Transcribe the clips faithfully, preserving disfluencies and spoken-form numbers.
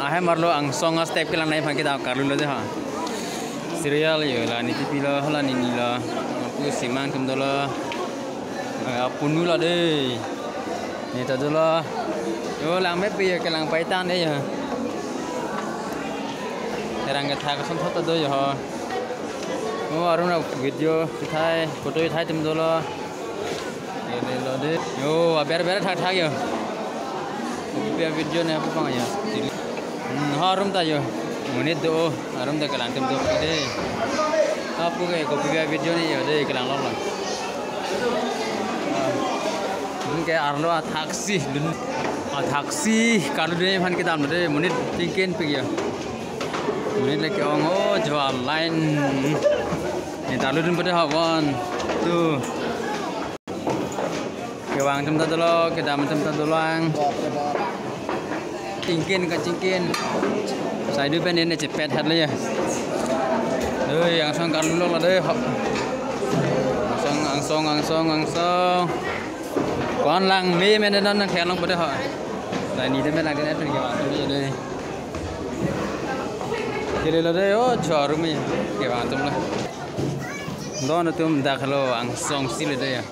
Ahem arlo angsong a-step kelang nangji aphan kedam karlu lo de ha. Serial yo, la ni tipi lo, la ni ni lo. Apu simang atum dolo. Eh, apunu lo de. Ne ta dolo. Yo, lang mepi yo, kelang paitan de yo. Terang kethak asonthot ta do yo ho. Oh, arum na video thai, photo thai atum dolo. Kele lo de. Yo, aber aber thakthak yo. Kopi a-video ne apu pang yo. Hmm, ha arum ta yo. Monit do, arum ta kelang atum do de. Apu ke kopi a-video ne yo de, kelang lo lo. Ah. Hmm, ke arlo athaksi dun. Athaksi karlu dunji aphan kedam de, monit tingkin pik yo. Monit le ke-ong, oh, jo line. Ne ta lu dun pade ha, one, two. Kevang atum ta dolo, kedam atum ta dolang. Tingkin kachingkin. Sai du pen ne chepet hat le ya. Doi, angsong karlu lo doi ho. Angsong, angsong, angsong, angsong. Kon lang me men non nang theklong pade ho. Sai ni de me lang de pen kevang atum le doi. Kele lo doi, oh, jo arum me kevang atum lo. Don atum dak lo angsong si le doi ya.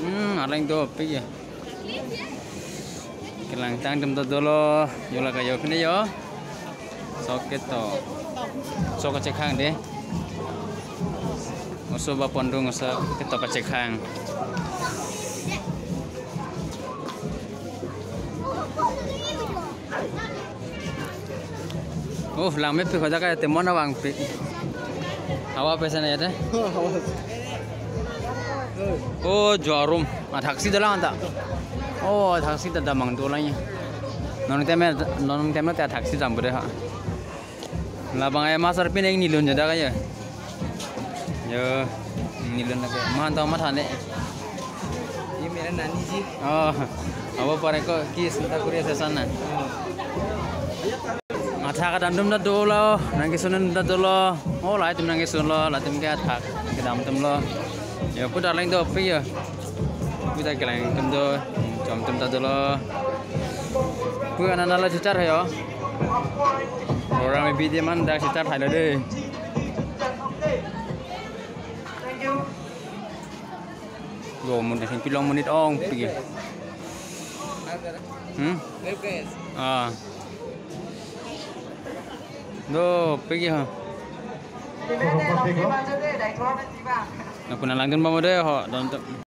Hmm, arleng dopik ya. Kelangtang atum ta dolo, yo la ka yo kene yo. Sok keto. Sok kachekhang de. Oso ba pondung oso keto kachekhang. Oh, lang mepi khoda ka temon abang pi. Hawa pesa na ya de? Oh, jo arum. Athaksi dolang ta. Oh, athaksi ta damang dolang ya. Non teme, non teme ta athaksi dam bude ha. Labang ai masar pin eng nilun jada ka ya. Yo, nilun lagi. Mahan tau matha ne. Ye mera nani ji. Oh, abo pare ko kiss ta kuri ase san na. Oh. Athak kedam atum ta dolo, nangkesun atum ta dolo. Oh, lahai atum nangkesun lo, lahai atum ke athak kedam atum lo. Yo, pu arleng dopik yo. Pu ta kelang atum do, jom atum ta dolo. Pu anana lo chichar hai yo. Orang me bidi man dak chichar hai lo de. Yo, monit hin pilong monit ong pik. Hmm? Ah. Dopik ha. Na puna langdun ba mo de ho, don to.